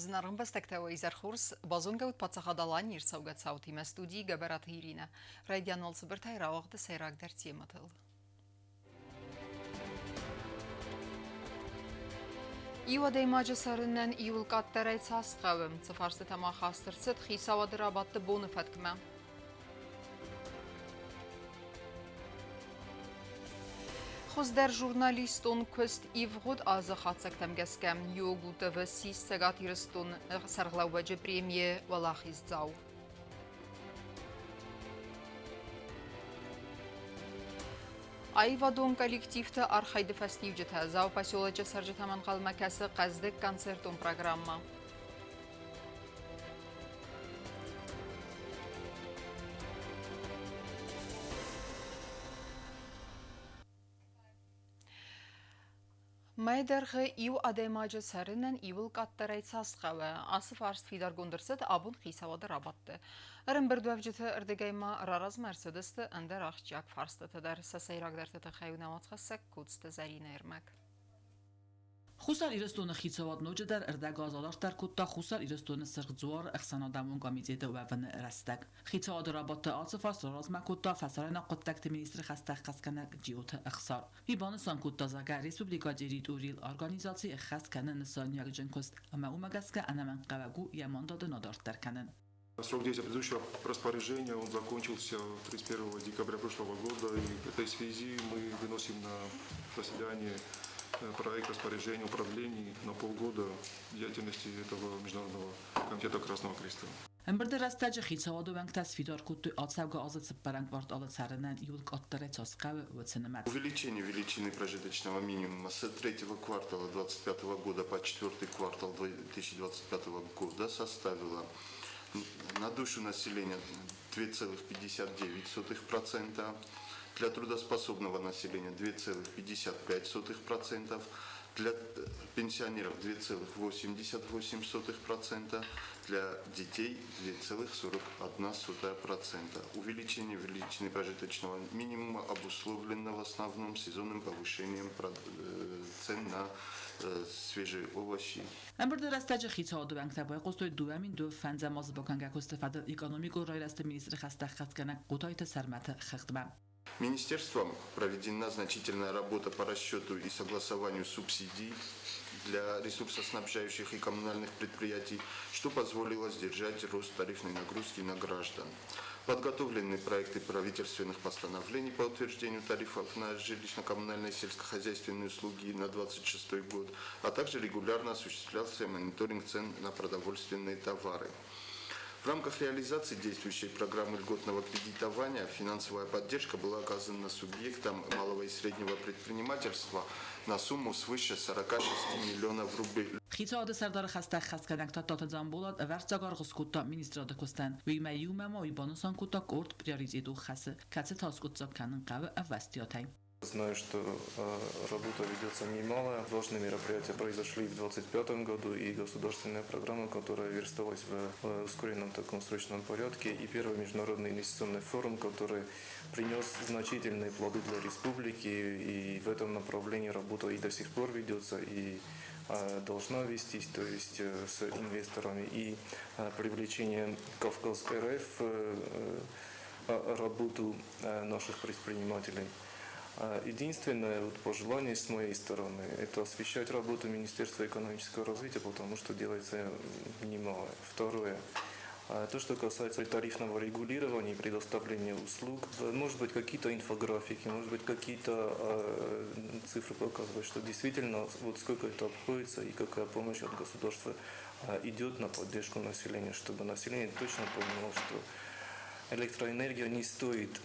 Зынаргъ ӕмбӕстӕгтӕ, уӕ изӕр хорз! Базонгӕ ут Паддзахад Аланийы ӕрцӕугӕ цаутимӕ студийы Гӕбӕраты Иринӕ. Райдиан уал цыбыртӕй рауагъды сӕйрагдӕр темӕтыл. Иу адӕймаджы цӕрынӕн иуыл къаддӕрӕй цас хъӕуы? Цы фарстытӕм ахаст ӕрцыд хицауады рабадты боны фӕткмӕ? Хуыздӕр журналистон куыст ивгъуыд азы хатдзӕгтӕм гӕсгӕ Йогутовы ссис Цӕгат Ирыстоны сӕргълӕууӕджы премийы уӕлахиздзау. Аивадон коллективты архайды фӕстиуджытӕ Дзауы поселочы цӕрджытӕм ӕнхъӕлмӕ кӕсы хъӕздыг концертон программӕ. Мӕйы дӕргъы иу адӕймаджы цӕрынӕн иуыл къаддӕрӕй цас хъӕуы? Ацы фарст фидаргонд ӕрцыд абон хицауады рабадты. Ӕрӕмбырдуӕвджыты ӕрдыгӕй ма раразмӕ ӕрцыдысты ӕндӕр ахсджиаг фарстытӕ дӕр. Сӕ сӕйрагдӕрты тыххӕй у нӕ уацхӕссӕг Коцты Зӕринӕ ӕрмӕг. Хуссар Ирыстоны хицауад ноджыдӕр ӕрдӕгаз адарддӕр кодта Хуссар Ирыстоны Сырх Дзуары ӕхсӕнадӕмон комитеты уӕвыны рӕстӕг. Хицауады рабадты ацы фарст раразмӕ кодта фӕсарӕйнаг хъуыддӕгты министры хӕстӕ ӕххӕстгӕнӕг Джиоты Ӕхсар. Уый банысан кодта, зӕгъгӕ, республикӕ территорийыл организаци ӕххӕст кӕны нысаниуӕгджын куыст ӕмӕ уымӕ гӕсгӕ ӕнӕмӕнгхъӕуӕг у йӕ мандаты адарддӕр кӕнын. Срок действия предыдущего распоряжения он закончился 31 декабря прошлого года, и в этой связи мы выносим на заседание проект распоряжения управлений на полгода деятельности этого Международного комитета Красного Креста. Ӕмбырды рӕстӕджы хицауады уӕнгтӕ сфидар кодтой ацӕугӕ азы цыппӕрӕм кварталы цӕрынӕн иууыл къаддӕрӕй цас хъӕуы, уыцы нымӕц. Увеличение величины прожиточного минимума с третьего квартала 2025 года по четвертый квартал 2025 года составило на душу населения 2,59%, для трудоспособного населения 2,55%, для пенсионеров 2,88%, для детей 2,41%. Увеличение величины прожиточного минимума обусловлено в основном сезонным повышением цен на свежие овощи. Ӕмбырды рӕстӕджы хицауады уӕнгтӕ байхъуыстой 2025 азы бакӕнгӕ куысты фӕдыл экономикон райрӕзты министры хӕстӕ ӕххӕстгӕнӕг Хъотайты Сӕрмӕты хыгъдмӕ. Министерством проведена значительная работа по расчету и согласованию субсидий для ресурсоснабжающих и коммунальных предприятий, что позволило сдержать рост тарифной нагрузки на граждан. Подготовлены проекты правительственных постановлений по утверждению тарифов на жилищно-коммунальные и сельскохозяйственные услуги на 2026 год, а также регулярно осуществлялся мониторинг цен на продовольственные товары. В рамках реализации действующей программы льготного кредитования финансовая поддержка была оказана субъектам малого и среднего предпринимательства на сумму свыше 46 миллионов рублей. Хицауады сӕрдары хӕстӕ ӕххӕстгӕнӕг Тадтаты Дзамболат ӕвӕрццаг аргъ скодта министрады куыстӕн. Уыимӕ иумӕ ма уый банысан кодта къорд приоритетон хӕсы, кӕцытӕ аскъуыддзаг кӕнын хъӕуы ӕвӕстиатӕй. Знаю, что работа ведется немалая. Важные мероприятия произошли в 2025 году, и государственная программа, которая версталась в ускоренном таком срочном порядке, и первый международный инвестиционный форум, который принес значительные плоды для республики, и в этом направлении работа и до сих пор ведется, и должна вестись, то есть с инвесторами, и привлечение Кавказ РФ работу наших предпринимателей. Единственное вот пожелание с моей стороны – это освещать работу Министерства экономического развития, потому что делается немало. Второе – то, что касается тарифного регулирования и предоставления услуг, может быть, какие-то инфографики, может быть, какие-то цифры показывают, что действительно вот сколько это обходится и какая помощь от государства идет на поддержку населения, чтобы население точно понимало, что электроэнергия не стоит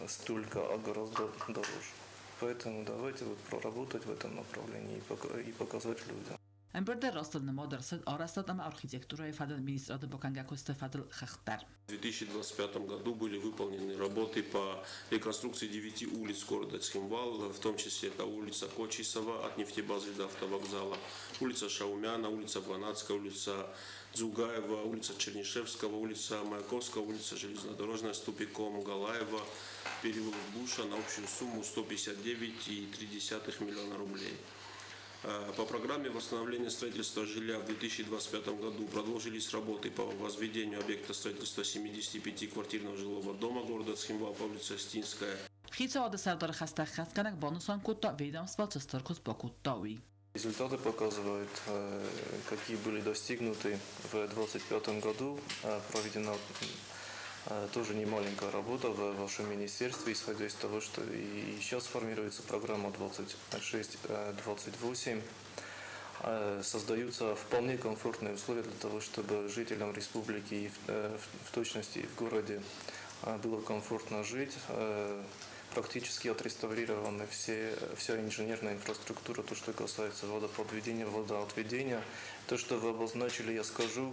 столько, а гораздо дороже. Поэтому давайте вот проработать в этом направлении и показать людям. Ӕмбырды растыл нымад ӕрцыд арӕзтад ӕмӕ архитектурӕйы фӕдыл министрады бакӕнгӕ куысты фӕдыл хыгъд дӕр. В 2025 году были выполнены работы по реконструкции 9 улиц города Цхинвал, в том числе это улица Кочисова от нефтебазы до автовокзала, улица Шаумяна, улица Банатская, улица Дзугаева, улица Чернышевского, улица Маяковского, улица Железнодорожная с тупиком Галаева, переулок Буша на общую сумму 159,3 миллиона рублей. По программе восстановления строительства жилья в 2025 году продолжились работы по возведению объекта строительства 75-квартирного жилого дома города Цхинвал по улице Остинская. Хицауады сӕрдары хӕстӕ ӕххӕстгӕнӕг банысан кодта, ведомство цы стыр куыст бакодта, уый. Результаты показывают, какие были достигнуты в 2025 году. Проведена тоже немаленькая работа в вашем министерстве, исходя из того, что и сейчас формируется программа 26-28. Создаются вполне комфортные условия для того, чтобы жителям республики и в точности и в городе было комфортно жить. Практически отреставрированы вся инженерная инфраструктура, то, что касается водоподведения, водоотведения. То, что вы обозначили, я скажу,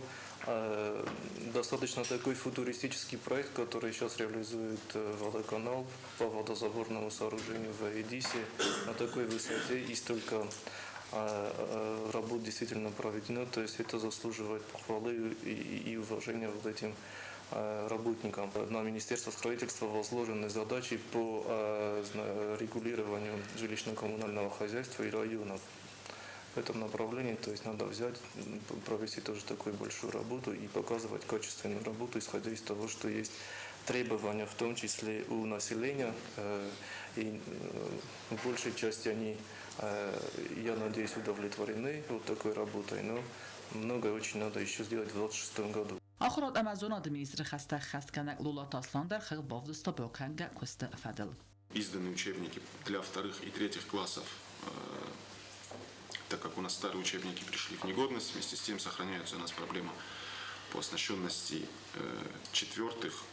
достаточно такой футуристический проект, который сейчас реализует водоканал по водозаборному сооружению в Эдисе на такой высоте и столько работ действительно проведено, то есть это заслуживает похвалы и уважения вот этим работникам. На Министерство строительства возложены задачи по регулированию жилищно-коммунального хозяйства и районов. В этом направлении, то есть надо взять, провести тоже такую большую работу и показывать качественную работу, исходя из того, что есть требования, в том числе у населения, и в большей части они, я надеюсь, удовлетворены вот такой работой, но многое очень надо еще сделать в 2026 году. Ахуырад ӕмӕ зонады министры хӕстӕ ӕххӕстгӕнӕг Лолаты Аслан дӕр хыгъд бавдыста бакӕнгӕ куысты фӕдыл. Изданы учебники для вторых и третьих классов, так как у нас старые учебники пришли в негодность, вместе с тем сохраняются у нас проблемы по оснащенности четвертых,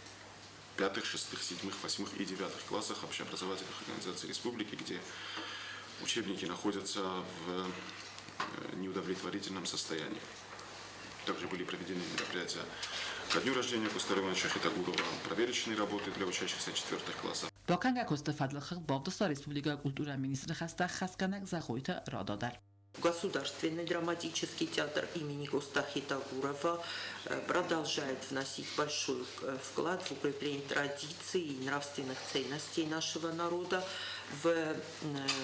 пятых, шестых, седьмых, восьмых и девятых классах общеобразовательных организаций республики, где учебники находятся в неудовлетворительном состоянии. Также были проведены мероприятия ко дню рождения Коста Ивановича Хетагурова, проверочные работы для учащихся четвертых классов. Бакӕнгӕ куысты фӕдыл хыгъд бавдыста республикӕйы культурӕйы министры хӕстӕ ӕххӕстгӕнӕг Зӕгъойты Рада дӕр. Государственный драматический театр имени Коста Хетагурова продолжает вносить большой вклад в укрепление традиций и нравственных ценностей нашего народа. В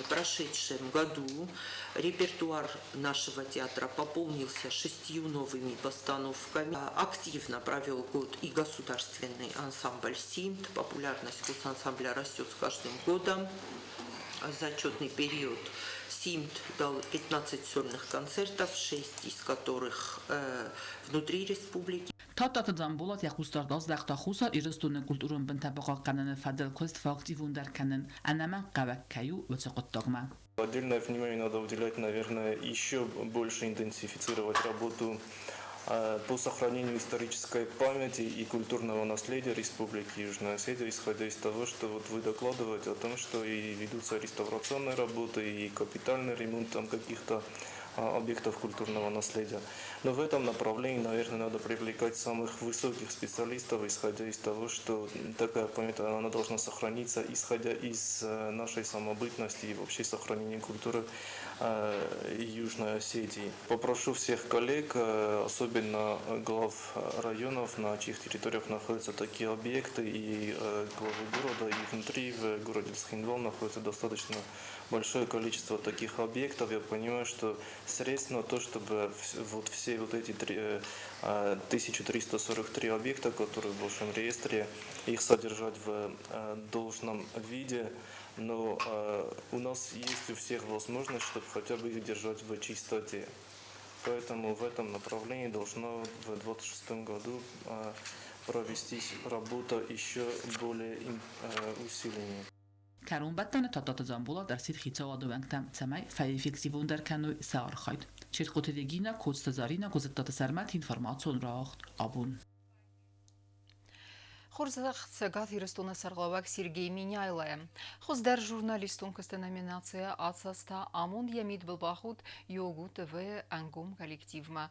прошедшем году репертуар нашего театра пополнился 6 новыми постановками. Активно провел год и государственный ансамбль «Симт». Популярность госансамбля растет с каждым годом. Зачетный период «Симт» дал 15 сольных концертов, 6 из которых внутри республики. Тадтаты Дзамболат йӕ хъусдард аздӕхта Хуссар Ирыстоны культурон бынтӕ бахъахъхъӕныны фӕдыл куыст фӕактивондӕр кӕнын ӕнӕмӕнгхъӕуӕг кӕй у, уыцы хъуыддагмӕ. Отдельное внимание надо уделять, наверное, еще больше интенсифицировать работу по сохранению исторической памяти и культурного наследия Республики Южная Осетия, исходя из того, что вот вы докладываете о том, что и ведутся реставрационные работы, и капитальный ремонт там каких-то объектов культурного наследия. Но в этом направлении, наверное, надо привлекать самых высоких специалистов, исходя из того, что такая память, она должна сохраниться, исходя из нашей самобытности и вообще сохранения культуры Южной Осетии. Попрошу всех коллег, особенно глав районов, на чьих территориях находятся такие объекты, и главы города, и внутри в городе Цхинвал находится достаточно большое количество таких объектов. Я понимаю, что средств на то, чтобы вот все вот эти 1343 объекта, которые в вашем реестре, их содержать в должном виде, но у нас есть у всех возможность, чтобы хотя бы их держать в чистоте. Поэтому в этом направлении должна в 2026 году провестись работа еще более усиленнее. Кӕронбӕттӕны Тадтаты Дзамболат ӕрсидт хицауады уӕнгтӕм, цӕмӕй фӕэффективондӕр кӕной сӕ архайд. Чертхъоты Регина, Коцты Зарина, Гуызыттаты Сӕрмӕт, информацион рауагъд Абон. Хорзӕх Цӕгат Ирыстоны сӕргълӕууӕг Сергей Меняйлойӕ. Хуыздӕр журналистон куысты номинацийӕ ацӕста амонд йӕ мидбыл бахудт Йогу ТВ ӕнгом коллективмӕ.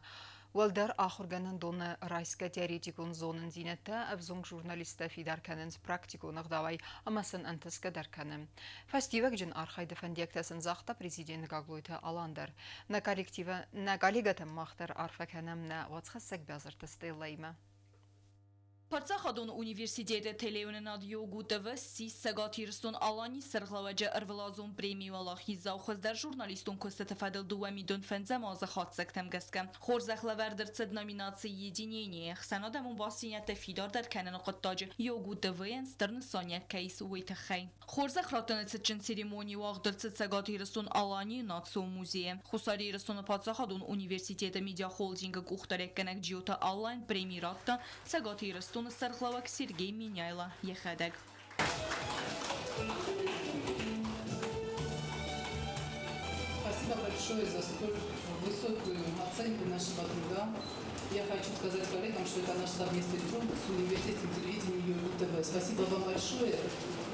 Уӕлдӕр ахуыргӕнӕндоны райсгӕ теоретикон зонындзинӕдтӕ ӕвзонг журналисттӕ фидар кӕнынц практикон ӕгъдауӕй ӕмӕ сын ӕнтысгӕ дӕр кӕны. Фӕстиуӕгджын архайды фӕндиӕгтӕ сын загъта президент Гаглойты Алан дӕр. Нӕ коллективы, нӕ коллегӕтӕм мах дӕр арфӕ кӕнӕм нӕ уацхӕссӕг Бязырты Стеллаимӕ. Паддзахадон университеты телеуынынад ЮГУ ТВ ссис Цӕгат Ирыстон-Аланийы сӕргълӕууӕджы ӕрвылазон премийы уӕлахиздзау хуыздӕр журналистон куыстыты фӕдыл 2005 азы хатдзӕгтӕм гӕсгӕ. Хорзӕх лӕвӕрд ӕрцыд номинаци «Единение» ӕхсӕнадӕмон бастдзинӕдтӕ фидардӕр кӕныны хъуыддаджы ЮГУ ТВ-йӕн стыр нысаниуӕг кӕй ис, уый тыххӕй. Хорзӕх раттыны цытджын церемони уагъд ӕрцыд Цӕгат Ирыстон-Аланийы национ музейы. Хуссар Ирыстоны паддзахадон университеты медиахолдингы къухдариуӕггӕнӕг Джиоты Алан преми радта Цӕгат Ирыстоны сӕргълӕууӕг Сергей Меняйло йӕхӕдӕг. Спасибо большое за столь высокую оценку нашего труда. Я хочу сказать коллегам, что это наш совместный труд с университетом телевидения ЮГУ-ТВ. Спасибо вам большое.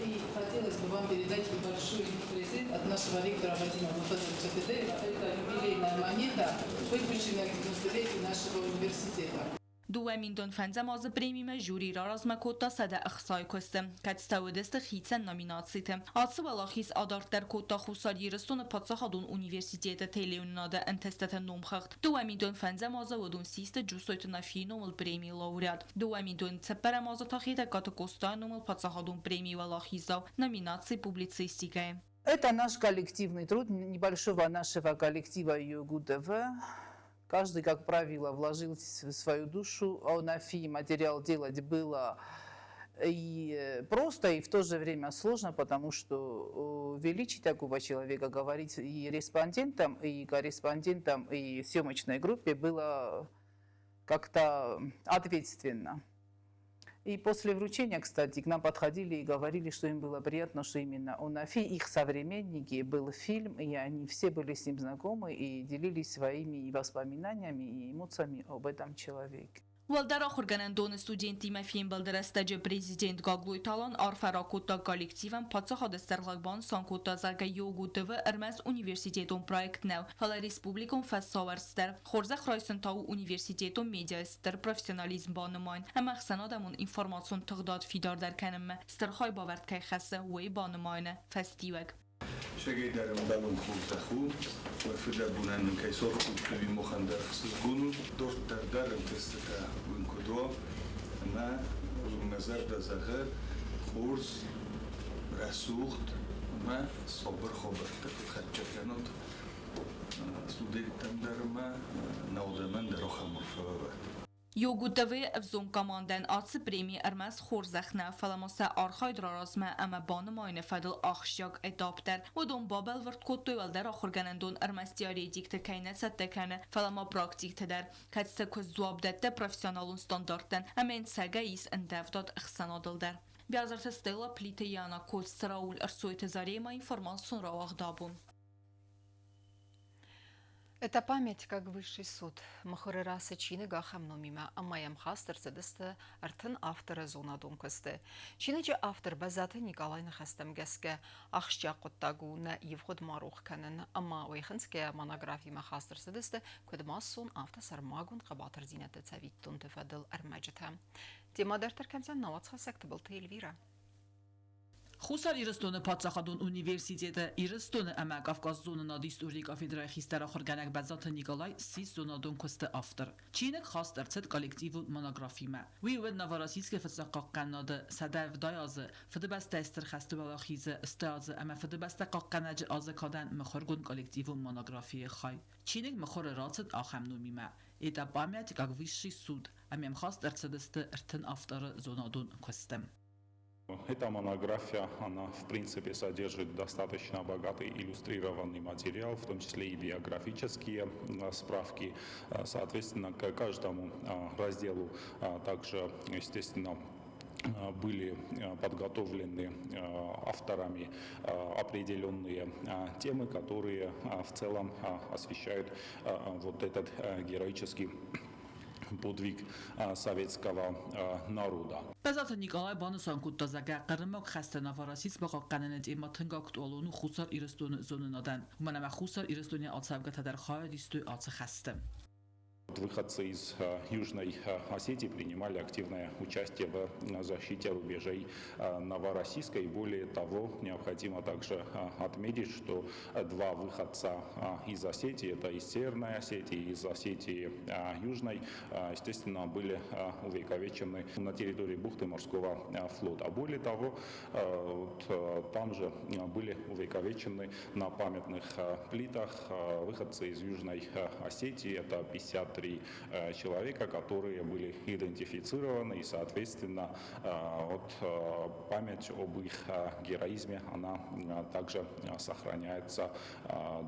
И хотелось бы вам передать небольшой презент от нашего ректора Вадима Федоровича Федеева. Это юбилейная монета, выпущенная к 90-летию нашего университета. 2005 азы премимӕ жюри раразмӕ кодта 160 куысты, кӕцытӕ уыдысты хицӕн номинациты. Ацы уӕлахиз адарддӕр кодта Хуссар Ирыстоны паддзахадон университеты телеуынынады ӕнтыстыты номхыгъд. 2005 азы уыдон систы Джусойты Нафийы номыл премийы лауреат. 2004 азы та Хетӕгкаты Къостайы номыл паддзахадон премийы уӕлахиздзау номинаци «Публицистикӕ-йы». Это наш коллективный труд небольшого нашего коллектива ЮГУ-ТВ. Каждый, как правило, вложил свою душу. О Нафи материал делать было и просто, и в то же время сложно, потому что величие такого человека говорить и респондентам, и корреспондентам, и съемочной группе было как-то ответственно. И после вручения, кстати, к нам подходили и говорили, что им было приятно, что именно о Нафи, их современники, был фильм, и они все были с ним знакомы и делились своими воспоминаниями и эмоциями об этом человеке. Уӕлдӕр ахуыргӕнӕндоны студенттимӕ фембӕлды рӕстӕджы президент Гаглойты Алан арфӕ ракодта коллективӕн, паддзахады сӕргълӕууӕг банысан кодта, зӕгъгӕ, ЮГУ-ТВ ӕрмӕст университетон проект нӕу, фӕлӕ республикон фӕсауӕрц дӕр. Хорзӕх райсын та у университетон медиайы стыр профессионализм банымайын ӕмӕ ӕхсӕнадӕмон информацион тыгъдад фидардӕр кӕнынмӕ стыр хайбавӕрд кӕй хӕссы, уый банымайыны фӕстиуӕг. Сӕгӕй дӕр ӕмбӕлон хорзӕх у, уӕ фыдӕбонӕн нын кӕй саргъ кодтой, уый махӕн дӕр ӕхсызгон у. Дарддӕр дӕр ӕнтыстытӕ уын куыд уа, ӕмӕ мӕ зӕрдӕ зӕгъы, хорз, рӕсугъд ӕмӕ сабыр хабӕрттӕ куыд хӕццӕ кӕнут студенттӕм дӕр ӕмӕ нӕ адӕмӕн дӕр ахӕм арфӕ уӕд. ЮГУ-ТВ-йы ӕвзонг командӕйӕн ацы преми ӕрмӕст хорзӕх нӕ, фӕлӕ ма сӕ архайд раразмӕ ӕмӕ банымайыны фӕдыл ахсджиаг этап дӕр. Уыдон бабӕлвырд кодтой, уӕлдӕр ахуыргӕнӕндон ӕрмӕст теоретикты кӕй нӕ цӕттӕ кӕны, фӕлӕ ма практикты дӕр, кӕцыты куыст дзуапп дӕтты профессионалон стандарттӕн ӕмӕ йын цӕгӕй ис ӕндӕвдад ӕхсӕнадыл дӕр. Биазырты Стелла, Плиты Яна, Коцты Рауль, Ӕрсойты Заремӕ, информацион рауагъд «Абон». Это память как высший суд. Мыхуыры рацыд чиныг ахӕм номимӕ ӕмӕ йӕм хаст ӕрцыдысты 30 авторы зонадон куысты. Чиныджы автор Бӕзаты Никъалайы ныхӕстӕм гӕсгӕ ахсджиаг хъуыддаг у нӕ ивгъуыд ма рох кӕнын ӕмӕ уый хынцгӕйӕ монографимӕ хаст ӕрцыдысты куыд массон, афтӕ сӕрмагонд хъӕбатырдзинӕдты цӕвиттонты фӕдыл ӕрмӕджытӕ. Темӕ дарддӕр кӕндзӕн нӕ уацхӕссӕг Тыбылты Эльвирӕ. Хуссар Ирыстоны паддзахадон университеты Ирыстоны ӕмӕ Кавказзонынады историйы кафедрӕйы хистӕр ахуыргӕнӕг Бӕззаты Николай ссис зонадон куысты автор. Чиныг хаст ӕрцыд коллективон монографимӕ. Уый уыд Новороссийскы фыццаг хъахъхъӕнынады 170 азы, Фыдыбӕстӕйы Стыр хӕсты уӕлахизы 100 азы ӕмӕ Фыдыбӕстӕ хъахъхъӕнӕджы азы кадӕн мыхуыргонд коллективон монографийы хай. Чиныг мыхуыры рацыд ахӕм номимӕ «Это память как высший суд» ӕмӕ йӕм хаст ӕрцыдысты 30 авторы зонадон куысты. Эта монография, она в принципе содержит достаточно богатый иллюстрированный материал, в том числе и биографические справки. Соответственно, к каждому разделу также, естественно, были подготовлены авторами определенные темы, которые в целом освещают вот этот героический подвиг советского народа. Бӕззаты Никъала банысан кодта, зӕгъгӕ, Хъырымаг хӕсты Новороссийск бахъахъхъӕныны темӕ тынг актуалон у Хуссар Ирыстоны зонынадӕн, уымӕн ӕмӕ Хуссар Ирыстонӕй ацӕугӕтӕ дӕр хайад истой ацы хӕсты. Выходцы из Южной Осетии принимали активное участие в защите рубежей Новороссийска. И более того, необходимо также отметить, что два выходца из Осетии, это из Северной Осетии и из Осетии Южной, естественно, были увековечены на территории бухты морского флота. Более того, там же были увековечены на памятных плитах выходцы из Южной Осетии, это 53 человека, которые были идентифицированы, и, соответственно, вот память об их героизме, она также сохраняется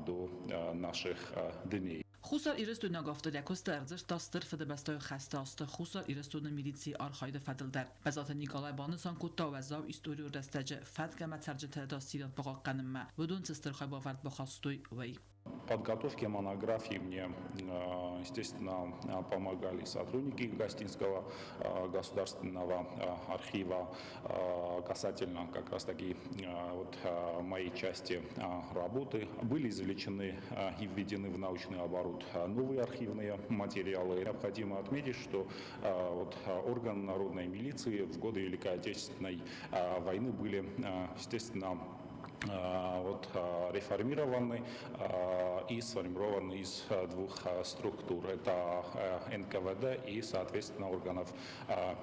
до наших дней. Хуссар Ирыстоны авторякосты ӕрдзырдта стыр Фыдыбӕстӕйы хӕсты азты Хуссар Ирыстоны милицийы архайды фӕдыл дӕр. Бӕзаты Николай банысан кодта уӕззау историон рӕстӕджы фӕтк ӕмӕ цӕрджыты ӕдасдзинад бахъахъхъӕнынмӕ уыдон цы стыр хайбавӕрд бахастой, уый. Подготовке монографии мне, естественно, помогали сотрудники Гостинского государственного архива касательно как раз таки вот моей части работы. Были извлечены и введены в научный оборот новые архивные материалы. Необходимо отметить, что вот органы народной милиции в годы Великой Отечественной войны были, естественно, вот, реформированы и сформированы из двух структур. Это НКВД и, соответственно, органов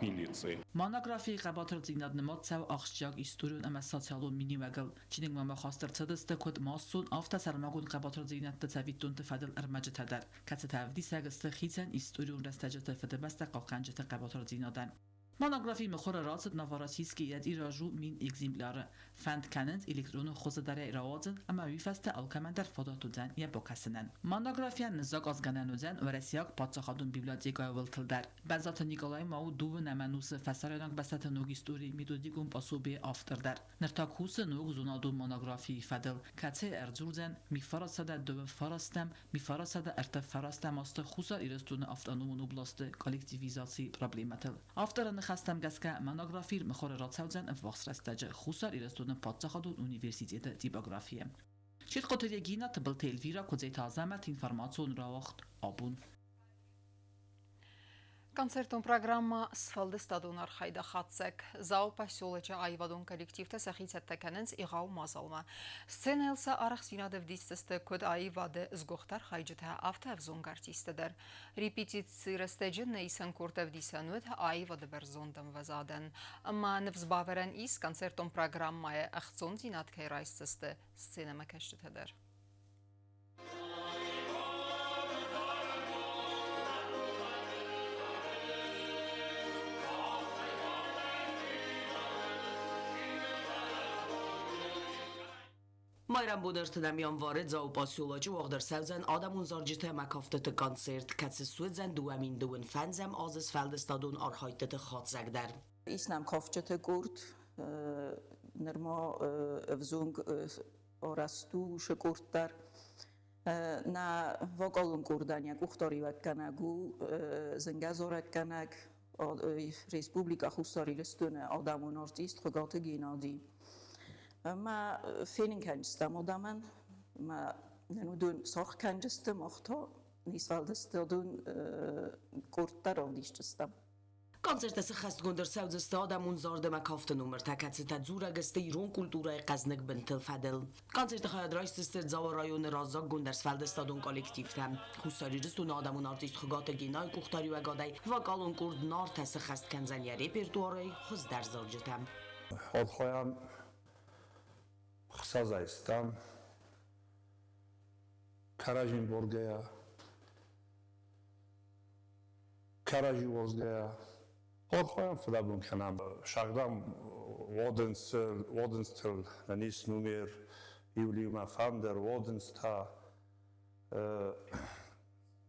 милиции. Монографийы хъӕбатырдзинад нымад цӕуы ахсджиаг историон ӕмӕ социалон миниуӕгыл. Чиныгмӕ ма хаст ӕрцыдысты куыд массон, афтӕ сӕрмагонд хъӕбатырдзинӕдты цӕвиттонты фӕдыл ӕрмӕджытӕ дӕр, кӕцытӕ ӕвдисӕг сты хицӕн историон рӕстӕджыты Фыдыбӕстӕ хъахъхъӕнджыты хъӕбатырдзинадӕн. Монографи мыхуыры рацыд Новороссийскы йӕ тираж у 1000 экземпляры. Фӕнд кӕнынц электронон хуызы дӕр ӕй рауадзын ӕмӕ уый фӕстӕ алкӕмӕн дӕр фадат уыдзӕн йӕ бакӕсынӕн. Монографийӕн ныззакъазгӕнӕн уыдзӕн Уӕрӕсейаг паддзахадон библиотекӕйы уылтыл дӕр. Бӕззаты Николай ма у дыууынӕм ӕнусы фӕсарӕйнаг бӕстӕты ног историйы методикон пособийы автор дӕр. Ныр та кусы ног зонадон монографийы фӕдыл, кӕцыйы ӕрдзурдзӕн 1929, 1939 азты Хуссар Ирыстоны автономон областы коллективизацийы проблемӕтыл. Авторы ныхӕстӕм гӕсгӕ монографи мыхуыры рацӕудзӕн ӕввахс рӕстӕджы Хуссар Ирыстоны паддзахадон университеты типографийы. Чертхъоты Регина, Тыбылты Эльвира, Куыдзеты Азӕмӕт, информацион рауагъд «Абон». Концертон программӕ «Сфӕлдыстадон архайды хатдзӕг». Дзауы поселочы аивадон коллективтӕ сӕхи цӕттӕ кӕнынц егъау мадзалмӕ. Сценӕйыл сӕ арӕхстдзинад ӕвдисдзысты куыд аивады сгуыхт архайджытӕ, афтӕ ӕвзонг артисттӕ дӕр. Репетицийы рӕстӕджы нӕ исӕн къорд ӕвдисӕн уыд аивады бӕрзонд ӕмвӕзадӕн. Ӕмӕ ныфс бавӕрӕн ис, концертон программӕйы ӕхцондзинад кӕй райсдзысты сценӕмӕкӕсджытӕ дӕр. Майрӕмбоны 30 январы Дзауы поселочы уагъд ӕрцӕудзӕн адӕмон зарджытӕ ӕмӕ кафтыты концерт, кӕцы суыдзӕн 2025 азы сфӕлдыстадон архайдтыты хатдзӕг дӕр. Ис нӕм кафджыты къорд, нырма ӕвзонг арӕзт у уыцы къорд дӕр. Нӕ вокалон къордӕн йӕ къухдариуӕггӕнӕг у зынгӕ зарӕггӕнӕг Республикӕ Хуссар Ирыстоны адӕмон артист Хуыгаты Геннади. Ӕмӕ фенын кӕнджыстӕм адӕмӕн, ӕмӕ нын уыдон саргъ кӕнджысты, мах та не сфӕлдыстадон къорд дӕр равдисджыстӕм. Концерты сыххӕстгонд ӕрцӕудзысты адӕмон зард ӕмӕ кафты номыртӕ, кӕцытӕ дзурӕг сты ирон культурӕйы хъӕзныг бынтыл фӕдыл. Концерты хайад райсдзысты Дзауы районы раззаггонддӕр сфӕлдыстадон коллективтӕ. Хуссар Ирыстоны адӕмон артист Хуыгаты Геннайы къухдариуӕгадӕй вокалон къорд «Нартӕ» сыххӕст кӕндзӕн йӕ репертуарӕй хуыздӕр зарджытӕ. Хорхойӕн хсӕзӕй стӕм, кӕрӕдзин боргӕйӕ, кӕрӕдзи уозгӕйӕ. Хорхойӕн фыдӕбон кӕнӕм. Сагдам уадындзтыл нын ис номер, иу-иумӕ фӕндыр, уадындзтӕ,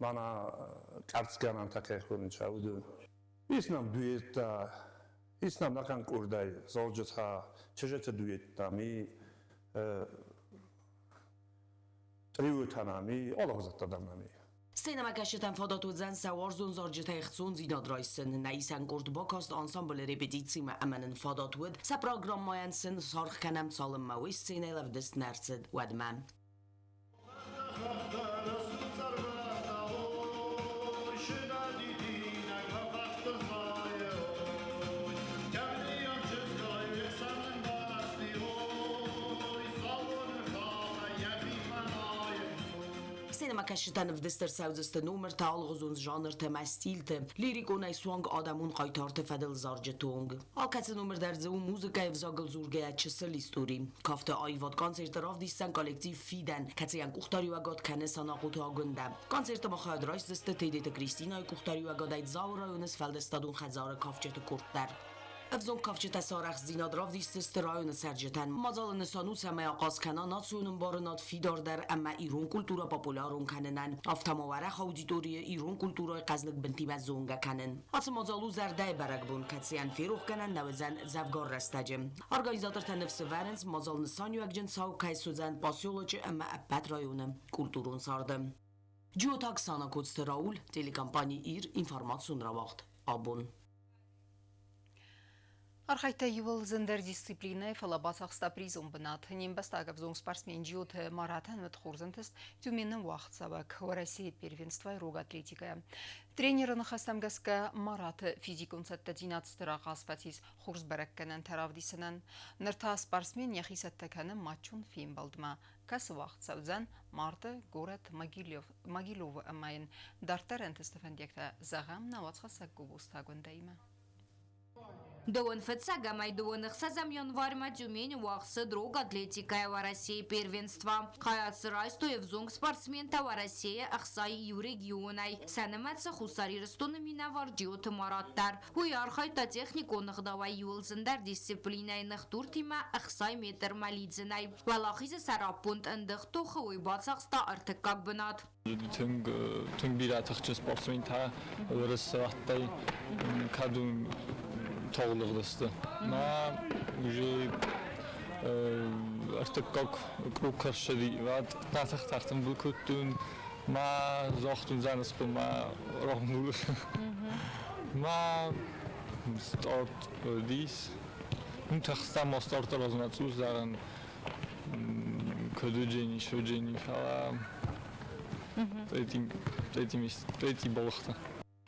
мӕнӕ къӕрцгӕнӕнтӕ кӕй хонынц, уыдон. Ис нӕм дуэттӕ, ис нӕм ӕнӕхъӕн къордӕй зарджытӕ, чызджыты дуэттӕ, ми триотӕ нӕм и, алыгъуызӕттӕ дӕр нӕм и. Сценӕмӕкӕсджытӕн фадат уыдзӕн сӕ уарзон зарджытӕй хцондзинад райсын. Нӕ исӕн къорд бакаст ансамблы репетицимӕ ӕмӕ нын фадат уыд, сӕ программӕйӕн сын саргъ кӕнӕм, цалынмӕ уый сценӕйыл ӕвдыст нӕ ӕрцыд, уӕдмӕ. Сценӕмӕкӕсджытӕн ӕвдыст ӕрцӕудзысты номыртӕ алыгъуызон жанртӕ ӕмӕ стильты, лириконӕй суанг адӕмон хъайтарты фӕдыл зарджыты онг. Алкӕцы номыр дӕр дзы у музыкӕйы ӕвзагыл дзургӕйӕ чысыл истори. Кафты аивад концерты равдисдзӕн коллектив «Фидӕн», кӕцыйӕн къухдариуӕгад кӕны Санахъоты Агуындӕ. Концерты ма хайад райсдзысты Тедеты Кристинайы къухдариуӕгадӕй Дзауы районы сфӕлдыстадон хӕдзары кафджыты къорд дӕр. Ӕвзонг кафджытӕ сӕ арӕхстдзинад равдисдзысты районы цӕрджытӕн. Мадзалы нысан у, цӕмӕй ахъаз кӕна национ ӕмбарынад фидардӕр ӕмӕ ирон культурӕ популярон кӕнынӕн, афтӕ ма уӕрӕх аудиторийы ирон культурӕйы хъӕзныг бынтимӕ зонгӕ кӕнын. Ацы мадзал у зӕрдӕйы бӕрӕгбон, кӕцыйӕн ферохгӕнӕн нӕ уыдзӕн дзӕвгар рӕстӕджы. Организатортӕ ныфс ӕвӕрынц, мадзал нысаниуӕгджын цау кӕй суыдзӕн поселочы ӕмӕ ӕппӕт районы культурон царды. Джиоты Оксана, Коцты Рауль, телекомпани «Ир», информацион рауагъд «Абон». Архайдта иууыл зындӕр дисциплинӕйы, фӕлӕ бацахста призон бынат. Не мбӕстаг ӕвзонг спортсмен Джиоты Маратӕн уыд хорз ӕнтыст Тюмены уагъдцӕуӕг Уӕрӕсейы первенствойы рог атлетикӕйӕ. Тренеры ныхӕстӕм гӕсгӕ, Мараты физикон цӕттӕдзинад стыр ахъаз фӕцис хорз бӕрӕггӕнӕнтӕ равдисынӕн. Ныр та спортсмен йӕхи цӕттӕ кӕны матчон фембӕлдмӕ, кӕцы уагъд цӕудзӕн марты горӕт Могилевы ӕмӕ йын дарддӕр ӕнтысты фӕндиӕгтӕ зӕгъӕм нӕ уацхӕссӕг Гобозты Агуындӕимӕ. Дыууын фыццаг ӕмӕ дыууын ӕхсӕзӕм январьмӕ Тюмени уагъд цыд рог атлетикӕйӕ Уӕрӕсейы первенство. Хайад дзы райстой ӕвзонг спортсментӕ Уӕрӕсейы 61 регионӕй, сӕ нымӕцы Хуссар Ирыстоны минӕвар Джиоты Марат дӕр. Уый архайдта техникон ӕгъдауӕй иууыл зындӕр дисциплинӕйы ныхдуртимӕ 60 метрмӕ лидзынӕй. Уӕлахизы сӕраппонд ӕндыгъд тохы уый бацахста ӕртыккаг бынат. Тынг тынг бирӕ тыхджын спортсментӕ уырыссӕгтӕй кӕд тагъд Мӕ уже ӕртыккаг круг ӕрцыди, уӕд нӕ тыхтӕ ӕртымбыл кодтон, мӕ загътон дзӕнӕсхъо мӕ рамбул. Мӕ старт дис. Ну, тахста ма старты размӕ цъус дарын куыд уыджени, фӕлӕ третий балыхта.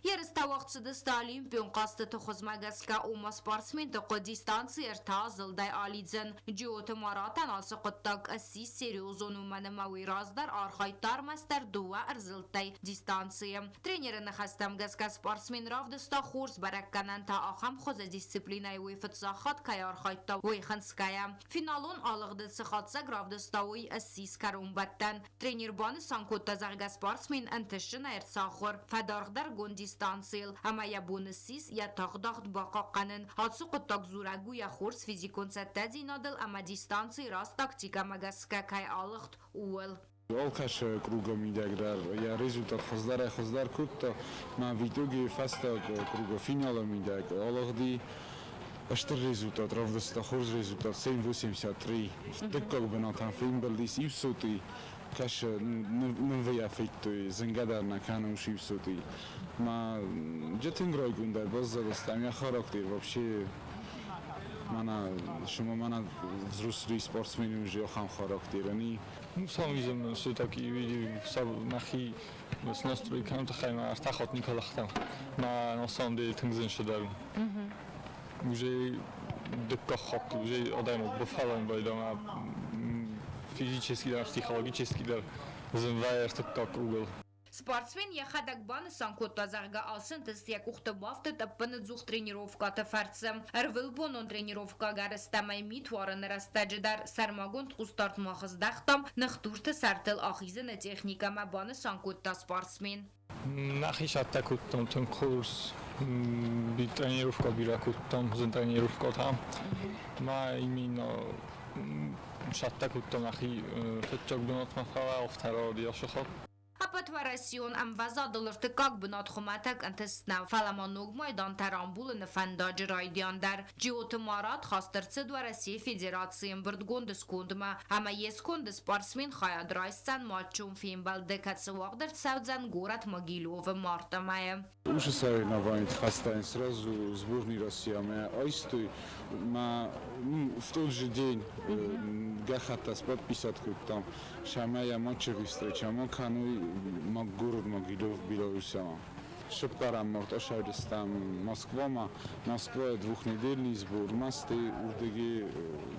Ерыстӕ уагъд цыдысты Олимпион хъӕзтыты хуызмӕ гӕсгӕ, ома спортсменты хъуыд дистанци ӕртӕ зылдӕй алидзын. Джиоты Маратӕн ацы хъуыддаг ссис серьезон, уымӕн ӕмӕ уый раздӕр архайдта ӕрмӕстдӕр дыууӕ ӕрзылдтӕй дистанцийы. Тренеры ныхӕстӕм гӕсгӕ спортсмен равдыста хорз бӕрӕггӕнӕнтӕ ахӕм хуызы дисциплинӕйы уый фыццаг хатт кӕй архайдта, уый хынцгӕйӕ. Финалон алыгъды цы хатдзӕг равдыста, уый ссис кӕронбӕттӕн. Тренер банысан кодта, зӕгъгӕ, спортсмен ӕнтыстджынӕй ӕрцахуыр фӕдаргъдӕргонд дистанцийыл ӕмӕ йӕ бон ссис йӕ тагъдагъд бахъахъхъӕнын. Ацы хъуыддаг дзурӕг у йӕ хорз физикон цӕттӕдзинадыл ӕмӕ дистанцийы раст тактикӕмӕ гӕсгӕ кӕй алыгъд, ууыл. Алкӕцы круга мидӕг дӕр йӕ результат хуыздӕрӕй-хуыздӕр кодта. Мӕ в итоге фӕстаг круга финалы мидӕг алыгъди стыр результат равдыста, хорз результат 7,83. Дыккаг бынатӕн фембӕлдис иу соты, кӕсы нывы йӕ федтой, зынгӕ дӕр нӕ кӕны уыцы иу соты. Мӕ джы тынг райгондӕй баззадыстӕм, йӕ характер вообще мӕнӕ шума мӕнӕ взрослый спортсмен уже ахӕм характерӕн и. Ну, сам все-таки нӕхи настрой кӕнӕм тыххӕй мӕ ӕртӕ хатт никуы лӕгтам. Мӕ на самом деле тынг зын сыдӕр у. Уже дыккаг хатт уже адӕймаг бафӕллайын байдайы ӕмӕ физически дӕр, психологически дӕр зын вӕййы ӕртыккаг кругыл. Спортсмен йӕхӕдӕг банысан кодта, зӕгъгӕ, ацы ӕнтыст йӕ къухты бафтыд ӕппынӕдзух тренировкӕты фӕрцы. Ӕрвылбонон тренировкӕ ӕгӕрыстӕмӕй мит уарыны рӕстӕджы дӕр сӕрмагонд хъусдард мах здӕхтам ныхдурты сӕртыл ахизыны техникӕмӕ, банысан кодта спортсмен. Нӕхи цӕттӕ кодтам тынг хорз, тренировкӕ бирӕ кодтам, зын тренировкӕтӕ. Мӕ именно цӕттӕ кодтам нӕхи фыццаг бынатмӕ, фӕлӕ афтӕ рауади ацы хатт. Ӕппӕтуӕрӕсеон ӕмвӕзадыл ӕртыккаг бынат хуымӕтӕг ӕнтыст нӕу, фӕлӕ ма ног майдантӕ рамбулыны фӕндаджы райдиан дӕр. Джиоты Марат хаст ӕрцыд Уӕрӕсейы Федерацийы ӕмбырдгонды скондмӕ ӕмӕ йе сконды спортсмен хайад райсдзӕн матчон фембӕлды, кӕцы уагъд ӕрцӕудзӕн горӕт Могилевы марты мӕйы. Уыцы соревнованиты хӕстӕн сразу сборной Россиямӕ айстой. Мӕ ну, в тот же день гӕххӕттӕ подписать кодтам, цӕмӕй йӕ матчы встреча ма кӕной город Могилев Белоруссиямӕ. Цыппӕрӕм март ӕрцыдыстӕм Москвамӕ. Москвайы двухнедельный сбор ма, стӕй уырдыгӕй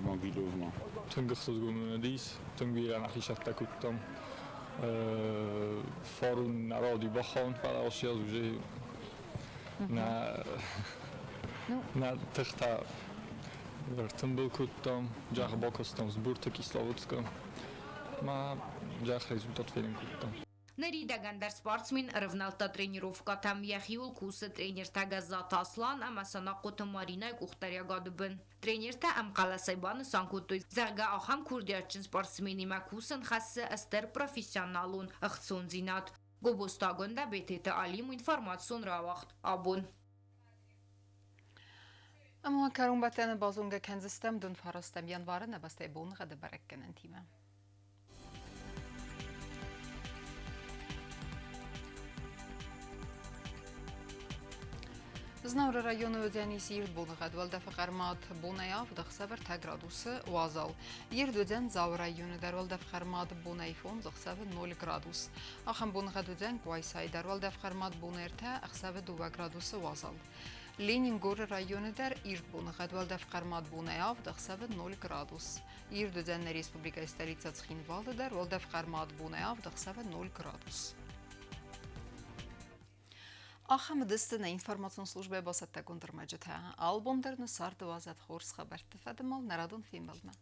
Могилевмӕ. Тынг ӕхсызгон мын уыдис, тынг бирӕ нӕхи цӕттӕ кодтам. Фарон нӕ радио бахауын, фӕлӕ ацы аз уже нӕ тыхтӕ ӕртымбыл кодтам, джах бакастам сборты Кисловодскы, ӕмӕ джах результат фенын кодтам. Ныридӕгӕн дӕр спортсмен ӕрӕвнӕлдта тренировкӕтӕм. Йӕхиуыл кусы тренертӕ Гӕззаты Аслан ӕмӕ Санахъоты Маринӕйы къухдариуӕгады бын. Тренертӕ ӕмхъӕлӕсӕй банысан кодтой, зӕгъгӕ, ахӕм курдиатджын спортсменимӕ кусын хӕссы стыр профессионалон ӕхцондзинад. Гобозты Агуындӕ, Бететы Алим, информацион рауагъд «Абон». Ӕмӕ кӕронбӕттӕны базонгӕ кӕндзыстӕм дын фарастӕм январы нӕ бӕстӕйы боныгъӕды бӕрӕггӕнӕнтимӕ. Знауыры районы уыдзӕнис ирд боныгъӕд, уӕлдӕфы хъӕрмад бонӕй 7, ӕхсӕвы 3 градусы уазал. Ирд уыдзӕн Дзауы районы дӕр, уӕлдӕфы хъӕрмад бонӕй 5, ӕхсӕвы 0 градус. Ахӕм боныгъӕд уыдзӕн Къуайсайы дӕр, уӕлдӕфы хъӕрмад бонӕй 3, ӕхсӕвы 2 градусы уазал. Ленингоры районы дӕр ирд боныгъӕд, уӕлдӕф хъӕрмад бонӕй 7, ӕхсӕвы 0 градус. Ирд уыдзӕн нӕ республикӕйы столицӕ Цхинвалы дӕр, уӕлдӕф хъӕрмад бонӕй 7, ӕхсӕвы 0 градус. Ахӕм уыдысты нӕ информацион службӕйы бацӕттӕгонд ӕрмӕджытӕ. Албон дӕр нӕ царды уадзӕд хорз хабӕртты фӕдымыл нӕ радон фембӕлдмӕ.